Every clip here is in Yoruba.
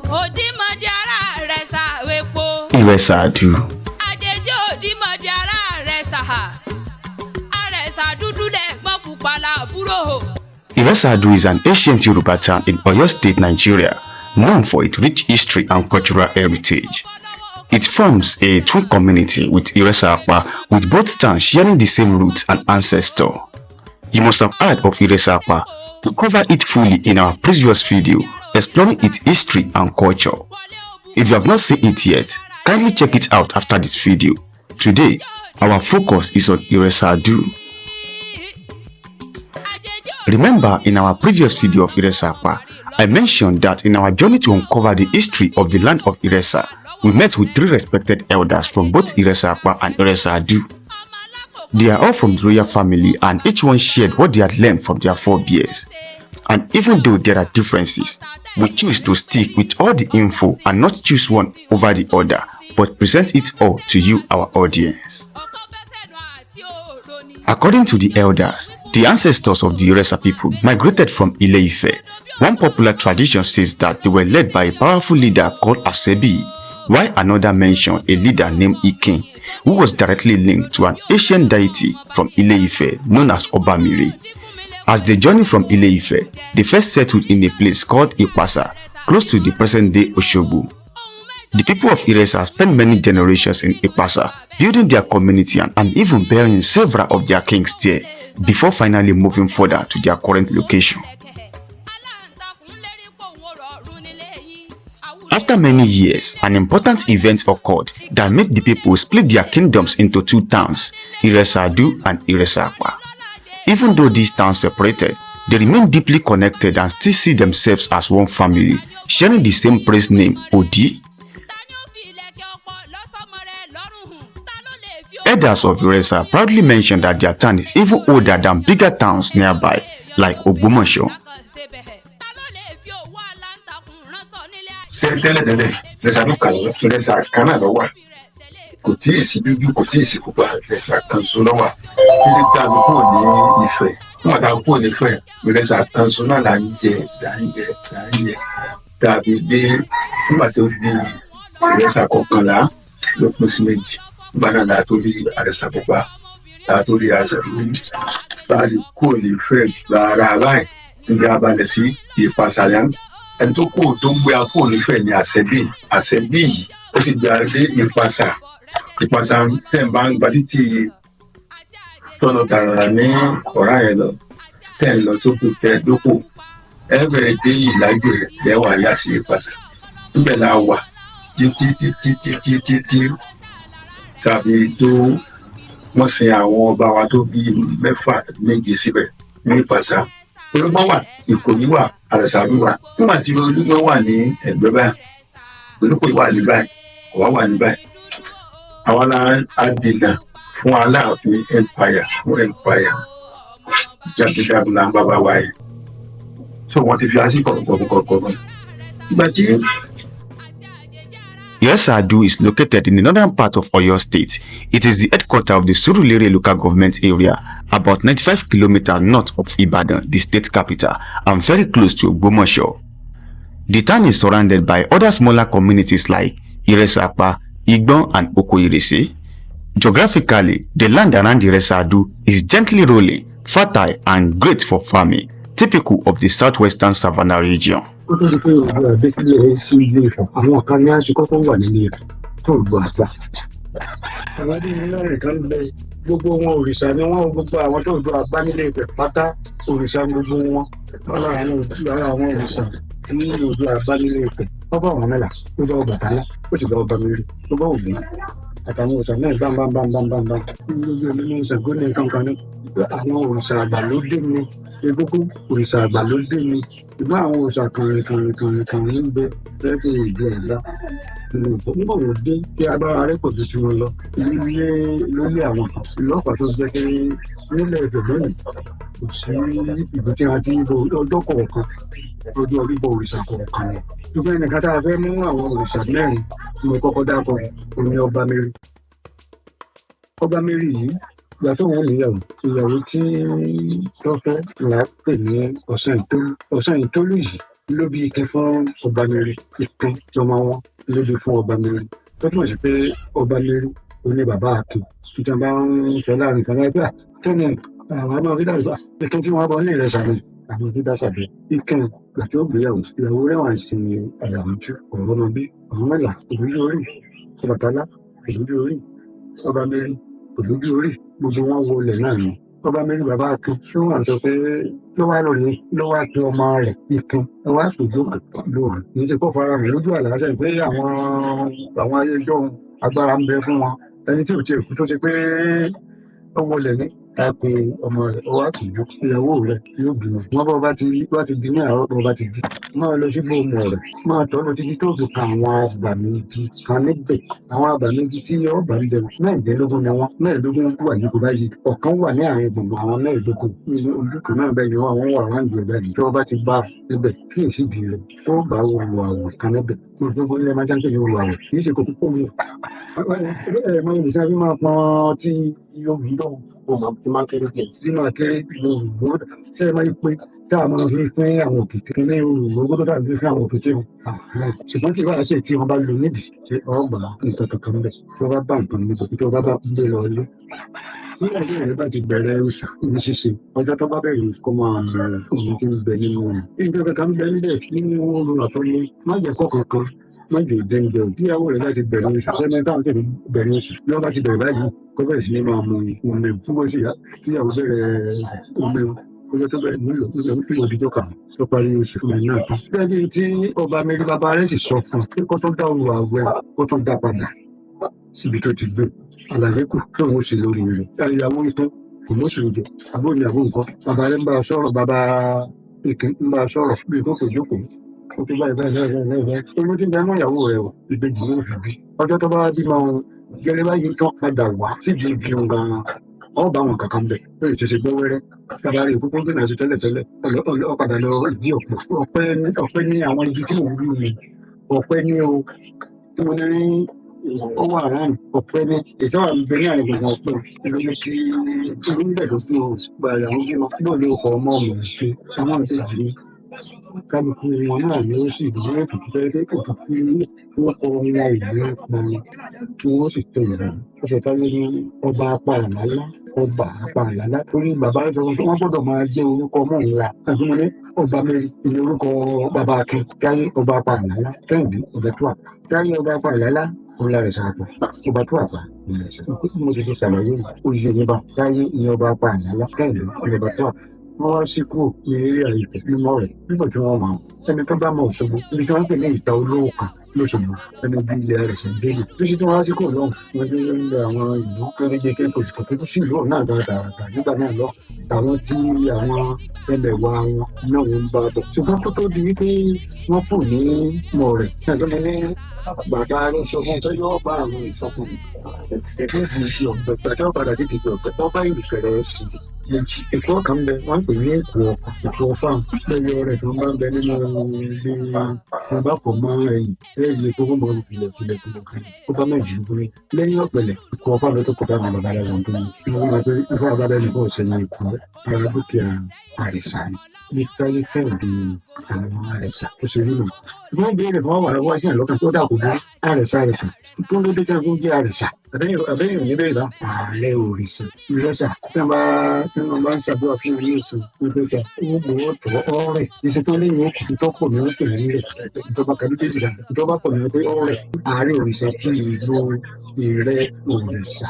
Òdìmọ̀dì ara rẹ̀ sàwépo. Iresa-Adu. Àjèjì òdìmọ̀dì ara rẹ̀ sàhà. Àrẹ̀sà dúdú lẹ̀gbọ́n pupa làbúrò. Iresa-Adu is an ancient Yoruba town in Oyo State, Nigeria, known for its rich history and cultural heritage. It forms a twin community with Iresa-Apa, with both towns sharing the same roots and ancestor. You must have heard of Iresa-Apa. We covered it fully in our previous video, exploring its history and culture. If you have not seen it yet, kindly check it out after this video. Today, our focus is on Iresa-Adu. Remember, in our previous video of Iresa-Apa, I mentioned that in our journey to uncover the history of the land of Iresa, we met with three respected elders from both Iresa-Apa and Iresa-Adu. They are all from the royal family, and each one shared what they had learned from their forebears. And even though there are differences, we choose to stick with all the info and not choose one over the other, but present it all to you, our audience. According to the elders, the ancestors of the Iresa people migrated from Ile-Ife. One popular tradition says that they were led by a powerful leader called Asebi, while another mentioned a leader named Ikin, who was directly linked to an ancient deity from Ile-Ife known as Obamiri. As they journeyed from Ile-Ife, they first settled in a place called Ipasa, close to the present-day Oshogbo. The people of Iresa spent many generations in Ipasa, building their community and even burying several of their kings there, before finally moving further to their current location. Aláǹtakùn lérí pòun ó rọrùn nílé yín. After many years, an important event occurred that made the people split their kingdoms into two towns, Iresa-Adu and Iresa-Apa. Even though these towns separated, they remain deeply connected and still see themselves as one family, sharing the same place name, Odi. Ta ni ó fi ìlẹ̀kẹ̀ ọpọlọ sọ́mọ rẹ̀ lọ́rùn hùn? Ta ló lè fi Elders of Iresa proudly mentioned that their town is even older than bigger towns nearby, like Ogbomoso. Ta ló lè fi òwú aláǹtakùn ránṣọ nílé ayé? Ṣe tẹ́lẹ̀tẹ́lẹ̀, Ìrẹsà ló kà lọ, Ìrẹsà kan náà lọ wà. Kò tí ì sí dúdú, kò tí ì sí pupa, Ìrẹsà kan so lọ wà títí tá a fi kúrò ní Ifẹ̀. Nígbà tá a kúrò ní Ifẹ̀, Ìrẹsà kan so náà là ń jẹ, là ń jẹ, là ń jẹ, tá a fi dé. Nígbà tó di Ìrẹsà 11 ló pín sí méjì. Nígbà náà là tó rí àrẹsà pupa, là tó rí àrẹsà dúdú. Bá a sì kúrò ní Ifẹ̀ gbàrà báyìí níbi abalẹ̀ sí Ìpàsàlẹ̀, ẹni tó kú tó gbé akó nífẹ̀ẹ́ ní Àṣẹbí. Àṣẹbí yìí, ó sì gbé adé Ìpàṣà. Ìpàṣà tẹ̀ ń bá ń gba títì tọ́nà tààrà ní ọ̀rá yẹn lọ, tẹ̀ ń lọ sókè, tẹ̀ dókò, ẹ bẹ̀rẹ̀ dé Ìlágbè, lẹ́wà yá sí Ìpàṣà. Níbẹ̀ la wà títí títí títí títí tàbí tó wọ́n sin àwọn ọba wa tó bí mẹ́fà méje síbẹ̀ ní Ìpàṣà. Olúgbọ́n wà, Ìkòyí wà, Àrẹ̀sàbí wà. Nígbà tí Olúgbọ́n wà ní ẹ̀gbẹ́ báyìí, Olúkòyí wà ní báyìí, Ọ̀wá wà ní báyìí. Àwa la á dènà fún Aláàfin empire, fún empire jagunjagun là ń bàbá wa yìí. So wọ́n ti fi así kọ̀ọ̀kọ̀ọ̀kọ̀ọ̀kọ̀ nígbà tí Iresa-Adu is located in the northern part of Oyo State. It is the headquarters of the Surulere Local Government Area, about 95 kilometers north of Ibadan, the state capital, and very close to Ogbomoso. The town is surrounded by other smaller communities like Iresa-Apa, Igbon, and Oko Irese. Geographically, the land around Iresa-Adu is gently rolling, fertile, and great for farming, typical of the southwestern savannah region. Kó tó di pé Oòduà dé sílẹ̀ sí Ilé Ifẹ̀, àwọn kan ní àti kọ́kọ́ wà nílé Ifẹ̀ tó Oòduà gbà. Àwọn adéyẹnlẹ́rìn kan bẹ, gbogbo wọn òrìṣà ni wọn. Gbogbo àwọn tó Oòduà gbá nílé Ifẹ̀ pátá, òrìṣà gbogbo wọn. Lára àwọn òrìṣà tí Oòduà gbá nílé Ifẹ̀, wọ́n bá Ọ̀rúnmìlà, ó bá Ọbàtálá, ó sì bá Ọba Mẹ́rin, ó bá Ògún àtàwọn òrìṣà náà bámbámbámbámbám. Gbogbo ẹni ní Ṣàngó ní nǹkan kan ní àwọn òrìṣà àgbàlódé ni. Egúngún, òrìṣà àgbàlódé ni. Ìgbọ́n àwọn òrìṣà kànrìn kànrìn kànrìn kànrìn ń bẹ lẹ́kọ̀ọ́ ìjọ ẹ̀dá nígbà wo dé tí agbára rẹ̀ pọ̀ ju tiwọn lọ ilé lórí àwọn kan lọ́pàá tó jẹ́ pé nílẹ̀ Ifẹ̀ lónìí, kò sí ìlú tí a ti ń bọ ọjọ́ kọ̀ọ̀kan, ọjọ́ oríbọ òrìṣà kọ̀ọ̀kan ni. Ṣùgbọ́n ẹnìkan tá a fẹ́ mú, àwọn òrìṣà mẹ́rin tí mo kọ́kọ́ dákọ̀, òun ni Ọba Mẹ́rin. Ọba Mẹ́rin yìí, ìgbà tó wọn níyàwó, ìyàwó tí tó fẹ́ là á pè ní Ọ̀sán Ìtólú. Ọ̀sán Ìtólú yìí Ló bí Ikin fún Ọbameri. Ikin lọmọ wọn ló bí fún Ọbameri, tó túmọ̀ sí pé Ọbameri ó ní bàbá Akin. Ìjọba ń sọ láàrin kan láìpẹ́ kẹ́ni àwọn ọmọ rí dàgbà Ikin tí wọ́n bọ́ ní Ìrẹsà ni àwọn tó dáṣà bí Ikin gbàtí ó gbéyàwó, ìyàwó rẹ̀ wà ń sin àyàmójú ọ̀rọ̀ ọmọ bí ọ̀rọ̀ mẹ́la òlójú orí, Ọbàtálá òlójú orí, Ọbameri òlójú orí, gbogbo wọn wọlé náà ni. Ọbameri bàbá Akin tí wọn sọ pé ló wá lónìí ló wá pe ọmọ rẹ̀ Ikin ló wá pè jókòó lóru. Kì í ṣe kó fara hàn lójú àlàáfíà pé àwọn ayé ìjọ agbára ń bẹ fún wọn, ẹni tí ò tiẹ̀ kú tó ṣe pé ó wọlé ní ká pe ọmọ rẹ̀, ó wá pè jókòó, ìyàwó rẹ̀ yóò bímọ. Wọn bá ti bá ti di ní àárọ̀, bá ti di máa lọ sí gbòòmù rẹ̀, máa tọ́ lọ títí tó fi kan àwọn àgbà méjì kan níbẹ̀. Àwọn àgbà méjì tí yóò bá ń bẹ̀rù 25 ni wọ́n. 25 wà ní kò báyìí, ọ̀kan wà ní àárín gbùngbùn àwọn 25 nínú ojú kan náà. Bẹ́ẹ̀ ni wọ́n wà wá ń gbé bẹ́ẹ̀ ni. Tí wọ́n bá ti bá níbẹ̀ kí èsì di rẹ̀ tó bá wọ àwọ̀ kan níbẹ̀, gbogbo ilẹ̀ máa jáde ní wọ àwọ̀ kì í ṣe kókó kó mi. Ẹ máa ń sábà máa pọn tí yóò bí lọ́wọ́ ọmọ tí máa kéré díẹ̀ tí máa kéré lóòrùn ṣé ẹ máa ń pé tá a máa fi fún àwọn òkìtì ní òrùn tó dàbí fún àwọn òkìtì wọn. Ṣùgbọ́n kí wàá ṣe tí wọ́n bá lò nídìí ṣe ọgbà nǹkan kankan ń bẹ̀ tí wọ́n bá bá nǹkan níbẹ̀ tí wọ́n bá bá gbé lọ ilé. Nígbà tí ẹ̀rẹ́ bá ti bẹ̀rẹ̀ oṣù ní ṣíṣe, ọjọ́ tó bá bẹ̀rẹ̀ oṣù kó máa òun ti ń bẹ nínú rẹ̀. Nǹkan kankan ń bẹ níbẹ̀ nínú oorun àtọ́ni má jẹ́ kọ́ kankan má jẹ́ òdẹ́ńdẹ́ o. Bí ìyàwó rẹ̀ bá ti bẹ̀rẹ̀ oṣù sẹ́ni táwọn tẹ̀lé bẹ̀rẹ̀ oṣù bí wọ́n bá ti bẹ̀rẹ̀ báyìí kó bẹ̀rẹ̀ sí ní máa mu omi púpọ̀ sí ìyàwó bẹ̀rẹ̀ omi ọjọ́ tó bẹ̀rẹ̀ nílò nílò ìdíjọ́ kan tó parí oṣù mi náà tán. Bẹ́ẹ̀ni tí ọba mẹ́rin bàbá rẹ̀ sì sọ fún un pé kó tó dá òru àwẹ̀ kó tó dá padà síbi tó ti gbé àlàyé kù tóun ó ṣe lórí rẹ̀. Ìyàwó ìtàn kò mọ̀ sí òjò àbó ìyàwó nǹkan bàbá rẹ̀ ń bá a sọ̀rọ̀, bàbá Ìkín ń bá a sọ̀rọ̀ bí kò kò jókòó ó ti báyìí báyìí báyìí báyìí báyìí olú ti ń bẹ mọ́ ìyàwó rẹ̀ o, ìbejì ló fi bí. Ọjọ́ tó bá bímọ gẹ́lẹ́ báyìí tó padà wá sídìí igi òun gan-an ọba àwọn kankan bẹ̀ lóye ti ṣe gbọ́ wẹ́rẹ́ bàbá rẹ̀ kúkú gbìnà sí tẹ́lẹ̀tẹ́lẹ̀ ọ̀padà lọ ìdí ọ̀pẹ ọ̀pẹ ní àwọn igi tí mò ń wí ni ọ̀pẹ ní o tí mo ní ó wà rán ọ̀pẹ ní ètò àwọn ìgbẹ́ ní àrùn gbọ̀ngàn ọ̀pẹ ló ní kí oníbẹ̀ ló kú o gba ìyàwó bímọ náà ló kọ ọmọ mi ṣe àwọn ìbejì ní kálukú wọn náà ni ó sì dúró ètùtù tẹ́lẹ̀ pé kò tún kí wọ́n kọ wọn ìlú pọn kí wọ́n sì tẹ ìrìn ó ṣe táyé ní ọba apá àlálá, ọba apá àlálá torí bàbá sọ pé wọ́n gbọ́dọ̀ máa jẹ́ orúkọ ọmọ ńlá àti mo ní ọba mẹ́rin ní orúkọ bàbá Akin táyé ọba apá àlálá, kẹ́hìndé ọba tó àpá táyé ọba apá àlálá òun lára ìsàpọ̀ ọba tó àpá mo ti fi ṣàlàyé oyè níbà táyé ní ọba apá àlálá, kẹ́hìndé ọba tó àpá. Wọ́n wá sí kúrò ní eré àyíkẹ́ mímọ́ rẹ̀ nígbà tí wọ́n mọ̀ ẹni tó bá mọ Òṣogbo ibi tí wọ́n ń pè ní ìta olówó kan lóṣogbo ẹni bí ilẹ̀ rẹ̀ ṣe ń délé títí tí wọ́n wá sí kúrò lọ́hùn wọ́n dé ń lọ àwọn ìlú kéréje kékeré kò sí ìlú náà dáadáa nígbà náà lọ àwọn tí àwọn ẹlẹ́wà wọn náà ń bá bọ̀. Ṣùgbọ́n kó tó di wípé wọ́n kù ní mọ̀ rẹ̀ ní bàbá rẹ̀ sọ fún un tó yọ bá àwọn ìfọkùn ẹ̀fẹ́ ọ̀gbẹ́ gbàtà padà dídì ọ̀gbẹ́ tó bá ìrìkẹ̀rẹ̀ sí méjì èkó kan bẹ wọ́n pè ní èkó èkó fáwọn lẹ́yìn rẹ̀ tó ń bá ń bẹ nínú bí wọ́n bá fọ̀ mọ́ ẹ̀yìn lẹ́yìn èkó kó mọ filẹ̀ filẹ̀ filẹ̀ kó bá mẹ́rin dúró lẹ́yìn ọ̀pẹ̀lẹ̀ èkó ọ̀fà ló tó kó bá bàbá rẹ̀ wọ́n tó ní wọ́n máa pé ifá bàbá rẹ̀ nìkan ọ̀sẹ̀ ní èkó ara dúkìá àrẹ̀sà ni bí táyé kẹ́hìndé àwọn àrẹ̀sà ó ṣe rí nù. Wọ́n béèrè fún wàhálà wá sí àlọ́kàn tó dà kó bú àrẹ̀sà àrẹ̀sà tó ló dé tí a kò jẹ́ àrẹ̀sà àbẹ́yìn ò ní bẹ́ẹ̀ bá ààrẹ òrìṣà ìrẹsà tí wọ́n bá ń ṣàdúrà fún ilé ìsìn ìgbésà ó gbowó tọ́ ọ̀rẹ́ ìṣètò lẹ́yìn òkú tó pọ̀ ní wọ́n pè ní rẹ̀ ìjọba kàdúgbèjì dà ìjọba pọ̀ ní wọ́n pé ọ̀rẹ́ ààrẹ òrìṣà tí ìlú ìrẹ́ òrìṣà.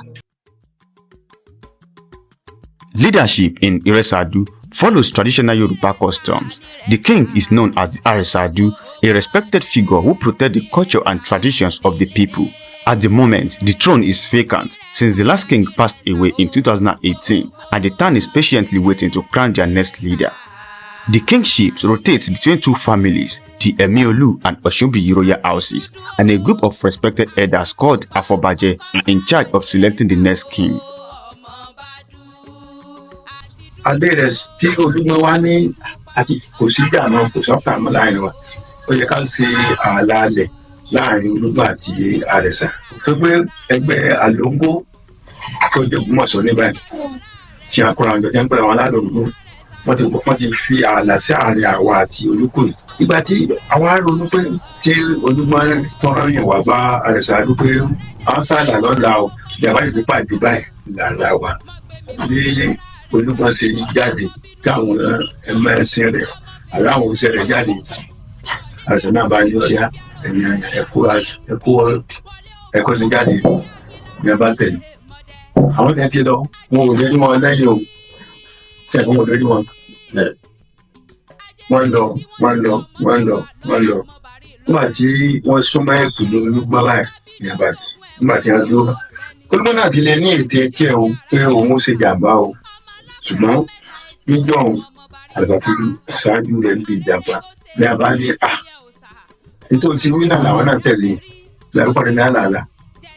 Leadership in Iresadu follows traditional Yoruba customs. The king is known as the Aresadu, a respected figure who protects the culture and traditions of the people. At the moment, the throne is vacant since the last king passed away in 2018, and the town is patiently waiting to crown their next leader. The kingship rotates between two families, the Emiolu and Oshunbiyi royal houses, and a group of respected elders called Afobaje are in charge of selecting the next king. Adé rẹ̀ tí Olúgbọ́n wá ní àti kò sí ìjà mọ́, kò sọ́kà mọ́ láàrin wa, ó yẹ ká ṣe ààlà alẹ̀ láàrin Olúgbọ́n àti Àrẹ̀sà tó gbé ẹgbẹ́ Àlóńgó tó jẹ́ Ògbómọ̀ṣọ́ ní báyìí tí a kóra jọ jẹ́ ń pè àwọn alálòńgó. Wọ́n ti fi ààlà sí àárín àwa àti Olúkòyí. Ìgbà tí àwa ronú pé tí Olúgbọ́n tọ́rọ yẹn wà bá Àrẹ̀sà pé à ń sàlà lọ́la o, ìjàmbá ìlú pàdé báyìí lára wa ní Olúgbọ́n ṣe jáde, káwọn ẹmọ ẹsìn rẹ̀ aláwọn òṣìṣẹ́ rẹ̀ jáde. Àrẹ̀sà náà bá yọ ya ẹ̀yìn ẹ̀kọ́ ẹ̀kọ́ ẹ̀kọ́ sí jáde ní a bá tẹ̀lé. Àwọn tẹ̀ ti lọ, wọn ò lójú wọn lẹ́yìn o. Ṣe wọn ò lójú wọn? Wọ́n lọ, wọ́n lọ, wọ́n lọ, wọ́n lọ. Nígbà tí wọ́n súnmọ́ ẹ̀kú lórí gbọ́n báyìí ní abàdí, nígbà tí a dúró, Olúgbọ́n náà ti lè ní ète tiẹ̀ o pé òun ó ṣe jàǹbá o, ṣùgbọ́n níjọ́ òun àgbà tí ṣáájú rẹ̀ níbi ìjàmbá ní abá ní à nítorí tí wíńdà làwọn náà tẹ̀lé lárúkọ ní àlàálà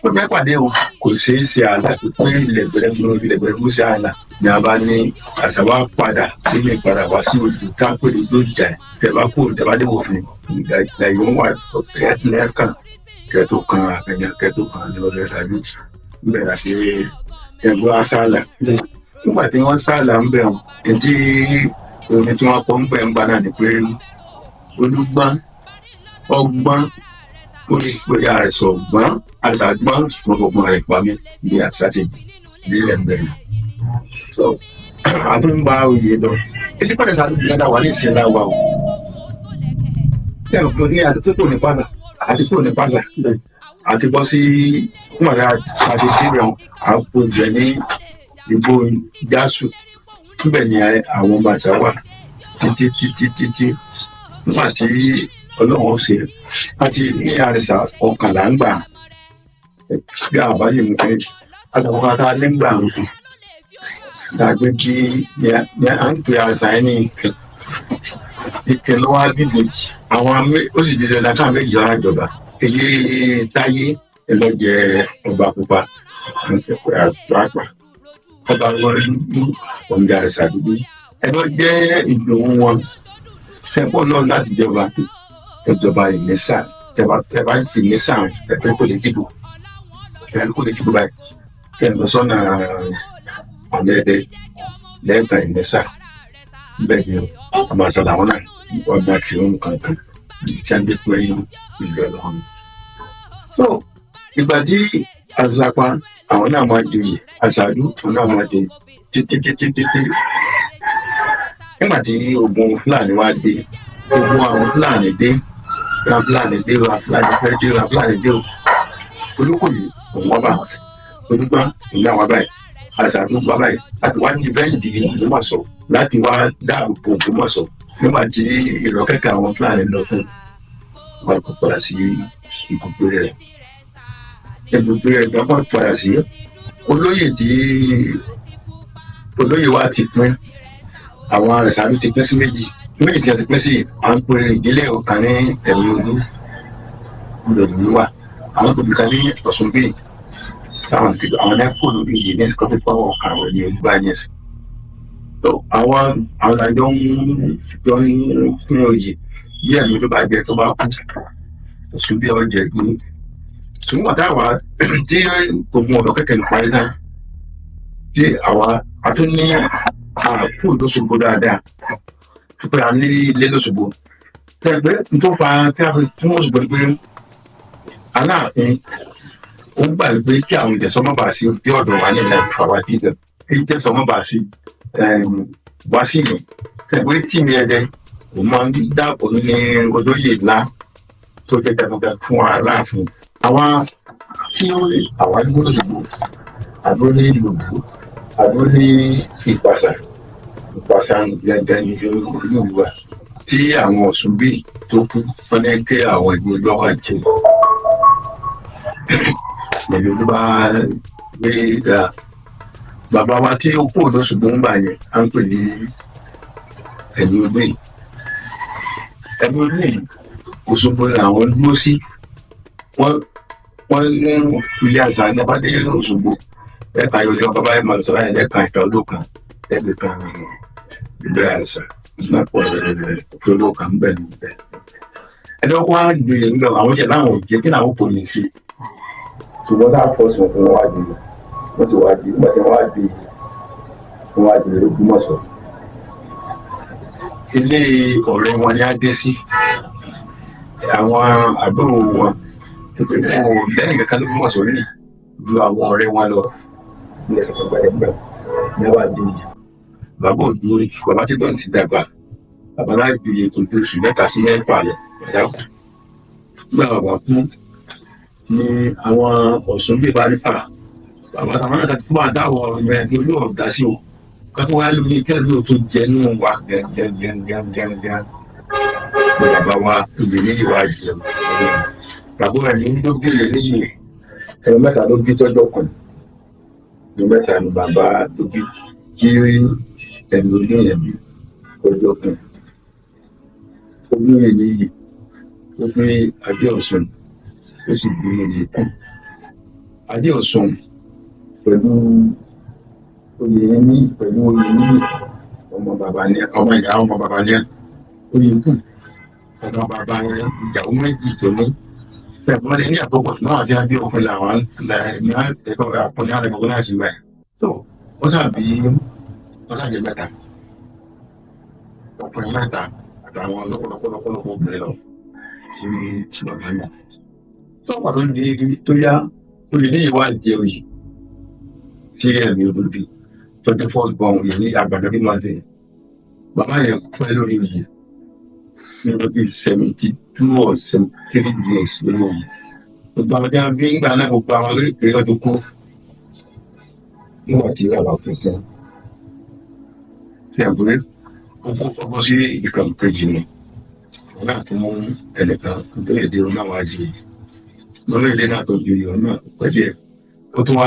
ó bẹ́ẹ̀ pàdé o, kò ṣeé ṣe àlà pé ilẹ̀ gbẹrẹgbẹrẹ ilẹ̀ gbẹrẹgbẹrẹ ṣe àlà ní a bá ní àṣàwá padà nínú ìpadà wá sí odò tápẹ́ ní ojú ìjà. Tẹ̀bá kú, tẹ̀bá dé òfin ìgbà ìwọ̀n wà ọ̀fẹ́ lẹ́ẹ̀kan kẹ́tó kan àgbẹ̀yàn kẹ́tó kan ní ọdún ṣáájú níbẹ̀ láti ẹgbẹ́ asálà. Nígbà tí wọ́n sálà ń bẹ̀ wọ́n, etí omi tí wọ́n kọ́ ń bẹ̀ ń gbà náà ni pé Olúgbọ́n ọgbọ́n ó rí pé àìsàn ọgbọ́n àìsàn gbọ́n, ṣùgbọ́n ọgbọ́n rẹ̀ pa mí bí àṣà ti nílẹ̀ ń bẹ̀rẹ̀. So àtúngbà oyè lọ èsì pàdé sáà gbẹ́dá wà ní ìsìn láwa o. Bẹ́ẹ̀ mo ní àdúgbò tó ní pàṣà àti tó ní pàṣà àti bọ́ sí kúmọ̀dá àti débẹ̀ àpò ìjẹ ní ìbò jásù. Níbẹ̀ ni àwọn bàtà wà títí títí títí nígbà tí Ọlọ́run ṣe àti ní àrẹsà 11 ń gbà bí àwọn bá sì mú pé àtàwọn kan tá a lé ń gbà ń fún dàgbé kí ní à ń pè àrẹsà yẹn ní Ìkẹ́. Ìkẹ́ ló wá bíbèjì àwọn ó sì di dandan káwọn méjì ọ̀rá ìjọba. Èyí táyé ẹlọ́jẹ ọba pupa àgbà ọba wọn dúdú òǹdà àrẹsà dúdú ẹni jẹ́ Ìdòwú wọn sẹ́pọ̀ náà láti jọba ìjọba Ìmẹ́sà. Tẹ̀bá Ìmẹ́sà tẹ̀pẹ́ kò lè dìbò, tẹ̀pẹ́ kò lè dìbò báyìí kẹ́ ẹ̀ lọ sọ́nà ọ̀nẹ́dẹ́ lẹ́ẹ̀kan Ìmẹ́sà. Bẹ́ẹ̀ ni ọmọ àṣà làwọn náà ọgbà kìrún kankan tí a ń gbé pé ìlú ọlọ́run. So ìgbà tí àṣàpá àwọn náà máa joyè, àṣàdú àwọn náà máa joyè títí títí títí. Nígbà tí ogun Fúlàní wá dé, ogun àwọn Fúlàní dé, ra Fúlàní dé, ra Fúlàní fẹ́ dé, ra Fúlàní dé o. Olúkòyí òun wá bá Olúgbọ́n, òun náà wá báyìí, àṣàdú wá báyìí láti wá defend Ògbómọ̀ṣọ́, láti wá dáàbò bo Ògbómọ̀ṣọ́. Nígbà tí ìrọ̀kẹ́kẹ́ àwọn Fúlàní lọ fún wọn, kò padà sí ibùgbé rẹ̀. Ibùgbé rẹ̀ tó kọ́ padà sí, olóyè tí olóyè wa ti pín, àwọn àrẹ̀sàbí ti pín sí méjì méjì tí a ti pín sí. À ń pe ìdílé ọ̀kan ní Ẹ̀mí Olú olùdókòwò wà, àwọn tó kan ní Ọ̀ṣun bíi táwọn àwọn náà kò lórí yìí ní sọ́kọ́ fífọ́ ọ̀kan àwọn ènìyàn gbà ní ẹ̀sìn. So àwọn àjọ ń jọ ń pín oyè bí ẹ̀mí ló bá jẹ tó bá kú, Ọ̀ṣun bí ọ̀jẹ̀ gbé. Ṣùgbọ́n táwa tí ogun ọ̀dọ́ kẹ̀kẹ́ ń parí náà tí àwa a tún ní àpò lóṣogbo dáadáa pé a ní ilé lóṣogbo tẹgbẹ́ tó fa tí a fi fún Òṣogbo ni pé Aláàfin ó gbà pé kí àwọn ìjẹsọ́ má bàa sí dé ọ̀dọ̀ wa ní ilẹ̀ àwa dídẹ̀ kí ìjẹsọ́ má bàa sí wá sí yìí tẹgbẹ́ tìmí ẹdẹ òun máa ń dá òun ní olóyè ńlá tó jẹ́ jagunjagun fún Aláàfin. Àwa tí àwa ní lóṣogbo, àdúró ní ìlú, àdúró ní Ìpàṣà. Ìpàṣà gangan ní olú wa tí àwọn Ọ̀ṣun bíi tó kú wọn ní kí àwọn ìlú lọ́wọ́ jẹ pẹ̀lú ló bá gbé dá bàbá wa tí ó kú lóṣogbo ń bà yẹn à ń pè ní ẹ̀mí olóyè. Ẹ̀mí olóyè Òṣogbo làwọn dúró sí. Wọ́n ní ilé àṣà ní abádé Òṣogbo ẹ̀ka yóò jọ bàbá ẹ̀ máa sọ ẹ̀ lẹ́ka ìta olókan ẹ̀gbẹ́ kan ilé àṣà lápò olókan bẹ́ẹ̀ ní bẹ́ẹ̀. Ẹni wọ́n wá gbé nígbà àwọn ṣe láwọn ò jẹ́ kí làwọn kò ní sí. Ṣùgbọ́n tá a fọ́ sí wọn fún wọn wá gbé, wọ́n sì wá gbé. Nígbà tí wọ́n wá gbé, wọ́n wá gbé Ògbómọ̀ṣọ́. Ilé ọ̀rẹ́ wọn ni á dé sí, àwọn àbúrò wọn kò lẹ́yìn kankan ló mọ̀ sórí ju àwọn ọ̀rẹ́ wọn lọ. Ní ẹsẹ̀ tó gbà ẹgbẹ́ ní wàá di bàbá òdu, bàbá tí bọ́ọ̀n ti dàgbà, bàbá láì ju kò ju oṣù 3 sí 6 lọ, bàbá kú. Nígbà bàbá kú ni àwọn Ọ̀ṣun bíi bá nípa bàbá àwọn náà tó máa dáwọ̀ ọmọ ẹ̀ lórí ọ̀dà sí o, kátó wá lómi kẹ́lú tó jẹ nínú wa gẹ́gẹ́gẹ́gẹ́gẹ́ ní bàbá wa ìgbìmí yìí wá jẹun. Bàbá rẹ̀ ní ló bí lélẹ́yìn ẹ̀rọ mẹ́ta ló bí tọ́jọ́ kan ní mẹ́ta ni bàbá tó bí kí ẹ̀mí oníyẹn bí tọ́jọ́ kan olóyè níyì, ó bí Adéọ̀sùn, ó sì bí Oyèkú. Adéọ̀sùn pẹ̀lú Oyèyẹmí pẹ̀lú Oyèníyì, ọmọ bàbá ní, ọmọ ìyá ọmọ bàbá ní. Oyèkú, ọmọ bàbá yẹn, ìyàwó méjì tó ní pẹ̀lú ní àkókò náà àti adé òfin làwọn ní ẹ̀kọ́ àpọ̀ní àrẹ̀kọ́ náà sí báyìí tó wọ́n sàbí wọ́n sàjẹ́ mẹ́ta, ọkùnrin mẹ́ta àtàwọn lọ́pọ̀lọpọ̀lọpọ̀ obìnrin lọ tí bàbá náà tó pàtó di tó yá. Oyè ní ìwà jẹ oyè tí ẹ̀mí olóbi tọ́jú first born oyè ní àgbàdo bí wọ́n dé. Bàbá yẹn pẹ́ lórí oyè ní ọdún 72 or 73 years lórí oyè. Gbogbo àwọn tí wọ́n bí ńgbà náà, gbogbo àwọn lórí pé ọdún kú nígbà tí bàbá kú tán tí àbúrò ó kó ọkọ sí ìkànnì kejì ni wọn náà tó mú ẹnìkan lóye dé ọ̀nà wá di lórí ilé náà tó di ọ̀nà náà pẹ́ díẹ̀, ó tún wá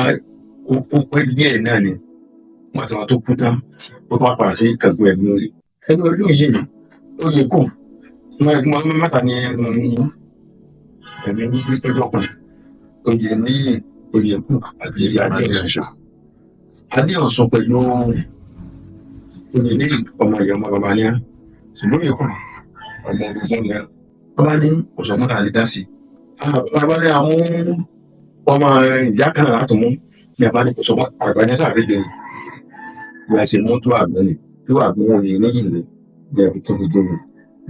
ó pẹ́ díẹ̀ náà ni wọ́n àti wọn tó kú tán, ó tún wá padà sí ìkàgbọ́ ẹ̀mí orí ẹni orí yìí ó yẹ kù wọ́n mẹ́ta ní ẹ̀mí wípé tọ́jọ́ kan oyè ní oyè kù àti Adéọ̀sùn. Adéọ̀sùn pẹ̀lú oyè ní ọmọ ìyá ọmọ bàbá ní á, ṣùgbọ́n oyè kù ọmọ ogun ní bàbá ní ọ̀sán náà lè dá sí i. Bàbá ní àwọn ọmọ ìyá kan náà láti mú ní àbá ní kò sọ àgbà ní sáré jẹ bí a ṣe mú tó àgbẹ̀ ni tó àgbẹ̀ wọn yìí méjì ní ní ẹ̀kú tó gbogbo mi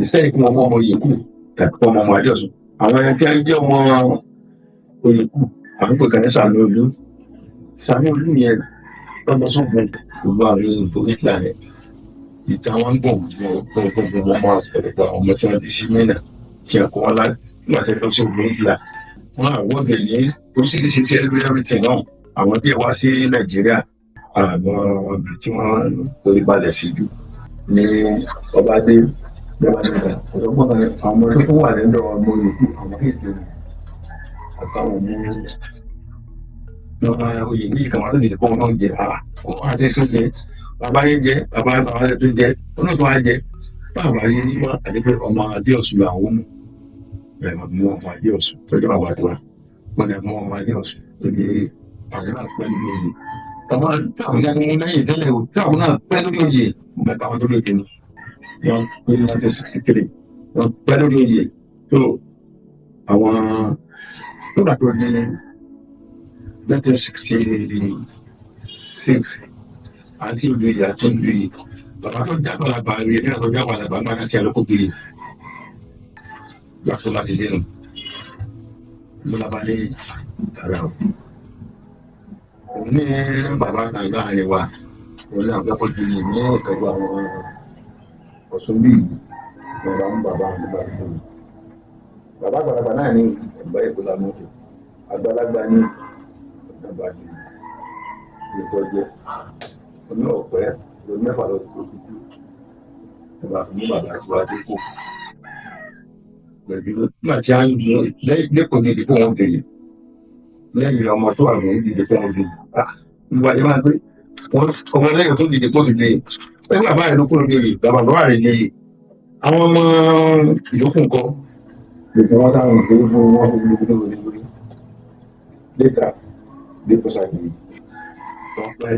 ìsẹ́yìn kí wọ́n mú ọmọ yìí kù tàbí ọmọ ọmọ Adéọ̀sùn. Àwọn ẹni tí wọ́n jẹ́ ọmọ oyè kù, àwọn pè kan ní Sàánú Olú. Sàánú Olú yẹn lọ́dọ̀ sógun gbogbo àwọn òyìnbó nígbà rẹ̀ ìta wọn gbọ̀n gbọ̀n gbọ̀n wọn máa pẹ̀lú àwọn ọmọ tí wọ́n bí sí mẹ́nà tí a kó wọn lá nígbà tí wọ́n lọ sí ògùn ìlà wọn àwọn ọbẹ̀ ní oríṣiríṣi tí everything náà. Àwọn díẹ̀ wá sí Nàìjíríà, àwọn ibi tí wọ́n torí balẹ̀ sí jù ní ọba dé lọ́wọ́ nígbà ọ̀dọ́gbọ̀n kan. Àwọn ọmọ tó wà nínú ọmọ yòókù, àwọn èdè àtàwọn ọmọ lọ́wọ́ oyè ní ìkàwé lóde kó wọn náà jẹ àwọn àti tó jẹ bàbá yẹn jẹ bàbá bàbá yẹn tó jẹ olóòtú wa jẹ bàbá yẹn ní wọn àti pé ọmọ Adéọ̀sùn làwọn mú ẹ mú ọmọ Adéọ̀sùn tó jẹ bàbá tiwa wọn lè mú ọmọ Adéọ̀sùn tó di àwọn náà pẹ́ lórí oyè. Bàbá táwọn náà mú lẹ́yìn tẹ́lẹ̀ o, táwọn náà pẹ́ lórí oyè bàbá wọn tó lóye ni wọn pé 1963 wọn pẹ́ lórí oyè tó àwọn tó bá tó di 1966 àti ìlú ìyá tó ń lu yìí. Bàbá tó jágbàlagbà rí ẹni tó jágbàlagbà máa ń ti àlọ́kọ̀ gbélé gbà tó láti dénú ló lábá ní ara o. Òun ní bàbá náà láàrin wa, òun náà gbàgbọ́ ju yìí ní ìtọ́jú àwọn Ọ̀ṣun bíi bàbá ń bàbá ń bàbá ń bàbá bàbá àgbàlagbà náà ní ẹ̀gbá èkó lànà àgbàlagbà ní ọ̀dàgbà ní ìtọ́jú oní ọ̀pẹ lórí mẹ́fà lọ sí òkú bàbá fún bàbá tí wàá dínkù pẹ̀lú nígbà tí a ń lọ lẹ́kọ̀ọ́ ní ìdìbò wọn dèrè lẹ́yìn ọmọ tó wà ní ìdìbò wọn dèrè ìwà yẹn máa gbé wọn ọmọ lẹ́yìn tó dìde kó dìde pẹ̀lú bàbá rẹ̀ ló kúrò ní oyè bàbá bàbá rẹ̀ ní àwọn ọmọ ìyókù nǹkan gbogbo wọn sáwọn gbogbo wọn gbogbo gbogbo létà dípò sáàkì wọn pẹ́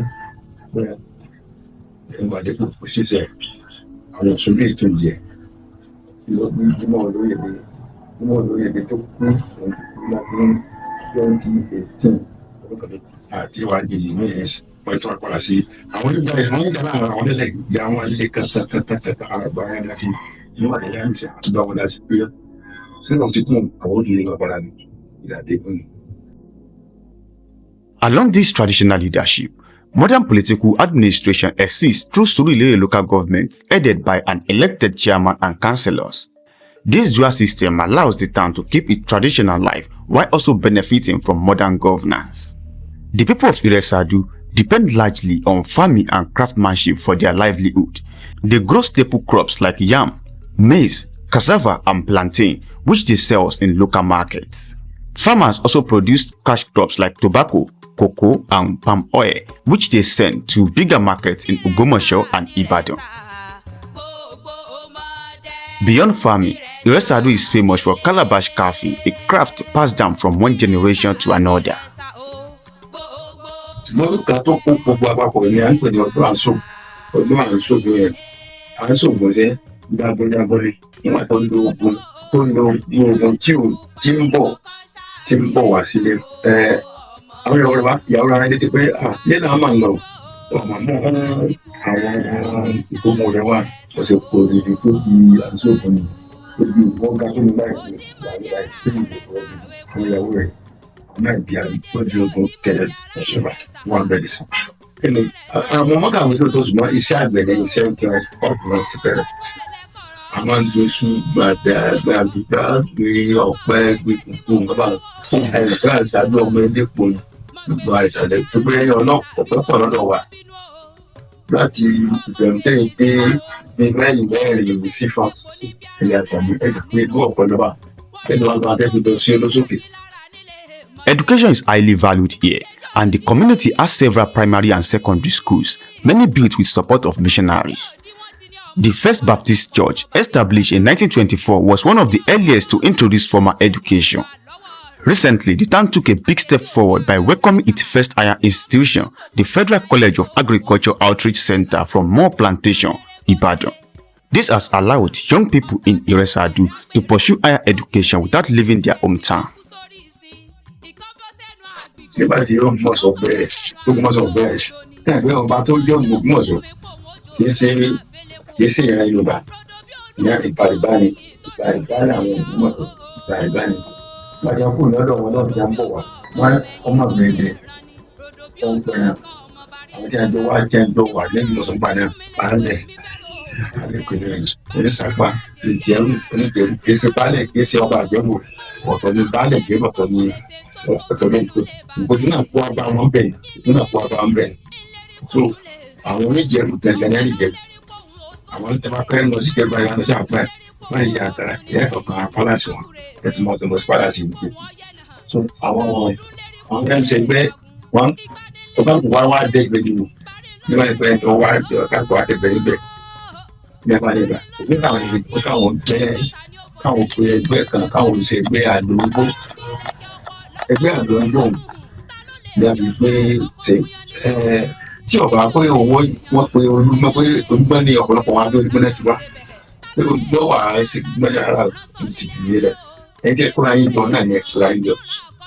pẹ́ ìgbà dípò kò ṣiṣẹ́ àwọn òṣèlú ètò ìjẹ ìlọgbìn Jimoh Olóyèdè. Jimoh Olóyèdè tó kú ní 2018 àti ìwádìí yìí ní ẹsẹ. Wọ́n tún padà sí àwọn oníjà, àwọn oníjà náà, àwọn onílẹ̀ ìyá wọn lé kàtàkàtàkàtà, àgbà wọn dá sí níwọ̀n ìyá ń sè àtúgbà wọn dá sí pé nígbà tí kún àwọn òdìrí náà padà ní ìdàdé fún mi. Along this traditional leadership, modern political administration exists through Surulere local government headed by an elected chairman and councillors. This dual system allows the town to keep its traditional life while also benefiting from modern governance. The people of Iresadu depend largely on farming and craftsmanship for their livelihood. They grow staple crops like yam, maize, cassava and plantain, which they sell in local markets. Farmers also produce cash crops like tobacco, cocoa and palm oil, which they send to bigger markets in Ogbomoso and Ibadan. Beyond farming, Iresadu is famous for calabash carving, a craft passed down from one generation to another. Ṣùgbọ́n kan tó kó gbogbo àpapọ̀ ni à ń pè ní ọdún àǹsò, ọdún àǹsò tó yẹn àǹsò gbọ̀nsẹ̀ jagunjagun ni. Nígbà tó ń lo ogun, tó ń lo ogun tí ò tí ń bọ̀ wá sílé ẹ, àwọn ìyàwó rẹ̀ wá, ìyàwó rẹ̀ létí pé à lẹ́nu àwọn máa ń lọ ọmọ mú àwọn ìkómọ rẹ̀ wá ọ̀sẹ̀ kò lè tó di àǹsò kan ni tó di wọ́n ga tó ní báyìí wà ní báyìí tó ní ìfowópamọ́ àwọn ìyàwó rẹ̀ náà bí àgbọ̀dì ogun kẹlẹ̀ ọ̀ṣunba wọn bẹ̀rẹ̀ sí. Kíni àwọn ọmọ kàwé tó tó, ṣùgbọ́n iṣẹ́ àgbẹ̀ ní iṣẹ́ tí wọ́n ọkùnrin ti bẹ̀rẹ̀. Àwọn ń tún gbàgbé gbàgbé gbé ọ̀pẹ gbé gbogbo nǹkan bá fún ẹnìkan àìsàdó ọmọ elépo gbogbo àìsàlẹ̀ tó gbé ọ̀nà ọ̀pẹ pọ̀ lọ́dọ̀ wa láti ìbẹ̀rù tẹ́yìn dé bí máìlì 4 sí fún ẹ̀yà àṣàmì ẹ̀sìn pé ìlú ọ̀pẹ lọ́wọ́ ẹnu wa lọ́wọ́ akẹ́kọ̀ọ́ lọ sí olóṣòkè. Education is highly valued here, and the community has several primary and secondary schools, many built with support of missionaries. The First Baptist Church, established in 1924, was one of the earliest to introduce formal education. Recently, the town took a big step forward by welcoming its first higher institution, the Federal College of Agriculture Outreach Center from Moor Plantation, Ibadan. This has allowed young people in Iresadu to pursue higher education without leaving their hometown. Nígbà tí Ògbómọ̀ṣọ́ bẹ̀rẹ̀, Ògbómọ̀ṣọ́ bẹ̀rẹ̀ náà pé ọba tó jẹ́ Ògbómọ̀ṣọ́ kìí ṣe ìran Yorùbá, ìyẹn Ìbàrìbá ni. Ìbàrìbá làwọn Ògbómọ̀ṣọ́, Ìbàrìbá ni. Nígbà tí wọ́n kúrò lọ́dọ̀ wọn náà, tí wọ́n bọ̀ wá, wọ́n ọmọ gbẹ̀dẹ̀ wọ́n gbẹ̀rẹ̀ àwọn tí a jọ wá jẹ́ jọ wà lẹ́yìn lọ́sọ̀gbà náà, baálẹ̀ alẹ́kùnrin onísàpá ìjẹ̀rù oníjẹ̀rù, kìí ṣe baálẹ̀, kìí ṣe ọba àjẹmù. Ọ̀tọ̀ ni baálẹ̀ jẹ́rù, ọ̀tọ̀ ni ìbòjú náà kó abá wọn bẹ̀, ìbòjú náà kó abá wọn bẹ̀. So àwọn oníjẹ̀rù gẹ́gẹ́ ní ìjẹ̀rù, àwọn tí wọ́n fẹ́ lọ sí ìjẹ̀rù ayé wọn lọ sí àpẹ́ wọ́n yẹ àkàrà ìyá kọ̀ọ̀kan palace wọn ẹ̀ tí wọ́n ti lọ sí palace yìí. So àwọn kan ṣe pé wọ́n ọba kò wá wá dẹ́gbẹ́ ni o níwájú pé ọwọ́ kákò wá dẹ́gbẹ́ níbẹ̀ ní abáyé gbà òbí káwọn ṣe pé káwọn jẹ́ káwọn pe ẹgbẹ́ kan, káwọn ṣe ẹgbẹ́ àdóńgbò, ẹgbẹ́ àdóńgbò ní a fi pé ṣe ẹ tí ọba pé owó wọn pe olúgbọ́n, pé olúgbọ́n ní ọ̀pọ̀lọpọ̀ wọn adó olúgbọ́n náà ti wá pé olúgbọ́n wà á sí gbọ́n yàrá ti dìde rẹ̀. Ẹ jẹ́ kóra yín jọ náà ní ẹ kóra yín jọ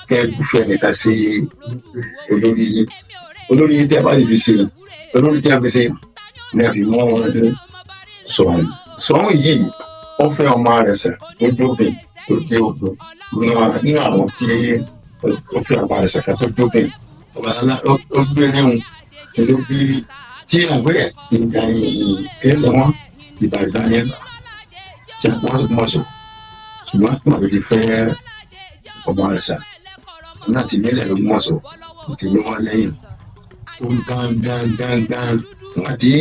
kẹ́ ẹ gúfẹ́ nìkan sí olórí yín, olórí yín tẹ́ ẹ bá yìí fi ṣe olórí tí a fi ṣe ní a fi mọ́ wọn ní sọ̀hún. Sọ̀hún yìí ó fẹ́ ọmọ rẹ̀ sẹ̀ tó dóbìn tó dé ogun nínú àwọn tí ó fẹ́ ọmọ rẹ̀ sẹ̀ ká tó dóbìn ọba ńlá ó gbé níhun ló bí tí àgbẹ̀ ìgbà ìlẹ̀ wọn Ìbàrìbá ní ẹgbà tí a wọ́n mọ̀ sọ, ṣùgbọ́n nígbà tó ti fẹ́ ọmọ rẹ̀ sà náà ti nílẹ̀ ló mọ̀ sọ ti ní wọn lẹ́yìn ó ń gán gán gán gán. Nígbà tí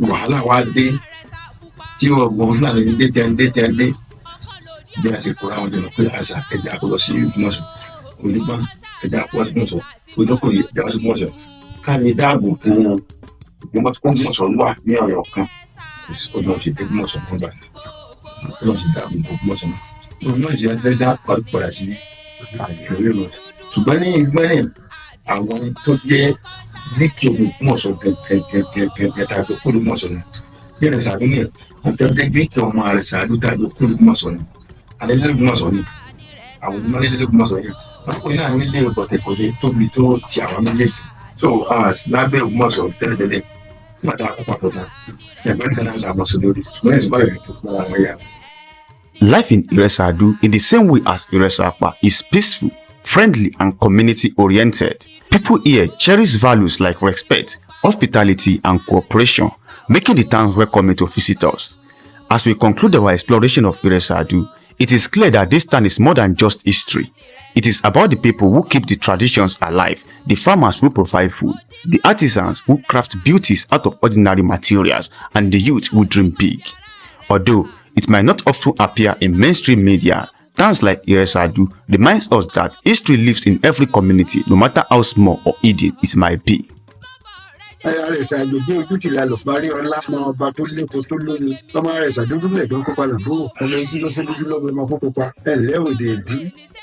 wàhálà wá dé tí ọgbọ́n fúlàní dé tẹ́ dé tẹ́ dé bí a ṣe kóra wọn jọ pé àṣà ẹ̀dá kó lọ sí Ògbómọ̀ṣọ́, olùgbọ́n ẹ̀dá kó lọ sí Ògbómọ̀ṣọ́, olókòyè ẹ̀dá kó lọ sí Ògbómọ̀ṣọ́, ká lè dáàbò bo Ògbómọ̀ṣọ́ wà ní ọ̀yọ́ kan. Ọlọ́run ṣe dé Ògbómọ̀ṣọ́ fún gbà, Ọlọ́run ṣe dáàbò bo Ògbómọ̀ṣọ́ náà, Ọlọ́run ṣe dá padà sí àìrí rẹ̀. Ṣùgbọ́n ní ìgbẹ́rẹ̀ àwọn tó jẹ́ lékè Ògbómọ̀ṣọ́ gẹ́gẹ́gẹ́gẹ́ tàbí kó Ògbómọ̀ṣọ́ náà bí ẹ̀rẹ̀ sàdún ní àtẹ̀jẹ́ lékè ọmọ rẹ̀ sàdún tàbí kó Ògbómọ̀ṣọ́ ni alẹ́ Ògbómọ̀ṣọ́ ni àwọn onímọ̀lẹ́ Ògbómọ̀ṣọ́ yẹn wọ́n kò ní àwọn ilé ìbọ̀tẹ̀ kò lè tóbi tó ti àwọn méjèèjì. So lábẹ́ Ògbómọ̀ṣọ́ tẹ́lẹ̀tẹ́lẹ̀, nígbà tá a kó papọ̀ tán, ẹ̀gbọ́n nìkan náà làwọn sọ lórí wọ́n sì báyìí tó pọ̀ àwọn ẹ̀yà. Life in Iresa-Adu, in the same way as Iresa-Apa, is peaceful, friendly, and community-oriented. People here cherish values like respect, hospitality, and cooperation, making the town welcoming to visitors. As we conclude our exploration of Iresa-Adu, it is clear that this town is more than just history. It is about the people who keep the traditions alive, the farmers who provide food, the artisans who craft beauties out of ordinary materials, and the youth who dream big. Although it might not often appear in mainstream media, towns like Iresa-Adu reminds us that history lives in every community, no matter how small or hidden it might be. Àrẹ̀sà àjòjì ojú tìlà lọ parí ọlá ọmọ ọba tó lépo tó lóyin ọmọ àrẹ̀sà dúdú lẹ̀gbọ́n kópa làbúrò ọmọ ojú ló fẹ́ dúdú lọ́gbọ̀n ọmọ kópa ẹ̀lẹ́ òde ìdí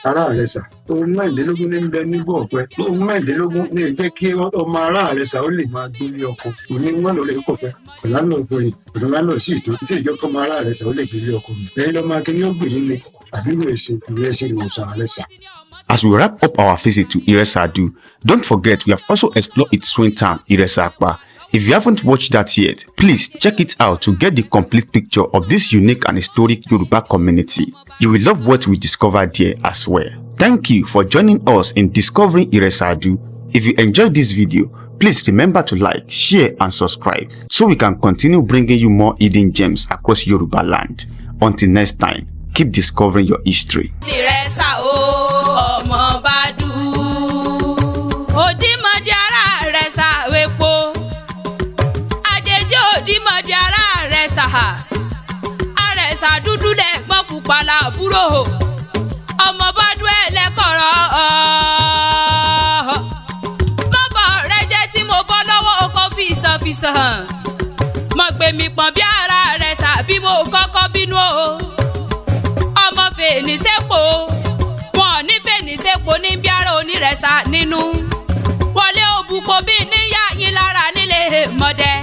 ará àrẹ̀sà ohun 24 ní ń bẹ nígbò ọ̀pẹ, ohun 24 ní jẹ́ kí ọmọ ará àrẹ̀sà ó lè máa gbélé ọkọ. Òní wọn lọ lè kọfẹ, ọ̀là ń lọ fọyín, ọ̀nà lọ sí ìtàn tí ìjọ kọ́mọ ará àrẹ̀sà ó lè gbélé ọkọ. Ẹ̀yin lọ́mọ akíní ó gbè yín ni àbúrò ẹ̀sìn ìwé ẹ̀sìn ìwòsàn àrẹ̀sà. As we wrap up our visit to Iresa-Adu, don't forget we have also explored its twin town, Iresa-Apa. If you haven't watched that yet, please check it out to get the complete picture of this unique and historic Yoruba community. You will love what we discovered there as well. Thank you for joining us in discovering Iresa-Adu. If you enjoyed this video, please remember to like, share and subscribe so we can continue bringing you more hidden gems across Yoruba land. Until next time, keep discovering your history. Ìrẹsà o, ọmọ bá dùn òdìmọ̀dì ara rẹ̀ sàwépo àjèjì òdìmọ̀dì ara rẹ̀ sà àrẹ̀sà dúdú lẹ̀gbọ́n pupa làbúrò ọmọ bá dún ẹlẹ́kọ̀rọ̀ bọ́bọ̀ rẹ jẹ́ tí mo bọ́ lọ́wọ́ ọkọ̀ fìsàn fìsàn mọ̀ gbé mi pọ̀n bí ara rẹ̀ sà bí mo kọ́kọ́ bínú o ọmọ fèèní sẹ́pò wọn ní fèèní sẹ́pò ní bí ara onírẹ̀sà nínú wọlé òbúkọ bí níyà yín lára nílé mọ̀dẹ́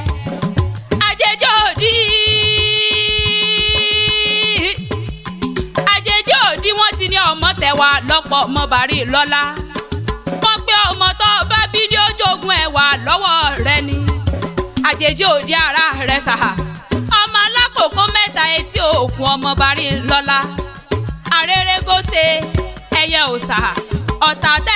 àjèjì òdì àjèjì òdì wọ́n ti ní ọmọ tẹwà lọ́pọ̀ ọmọ bàrí lọ́lá wọ́n pé ọmọ tó bá bí ní ojogun ẹwà lọ́wọ́ rẹ ni àjèjì òdì ara rẹ sàhà ọmọ alákòókò mẹ́ta etí òkun ọmọ bàrí lọ́lá arérégóse ẹyẹ òsà ọ̀tà tẹ.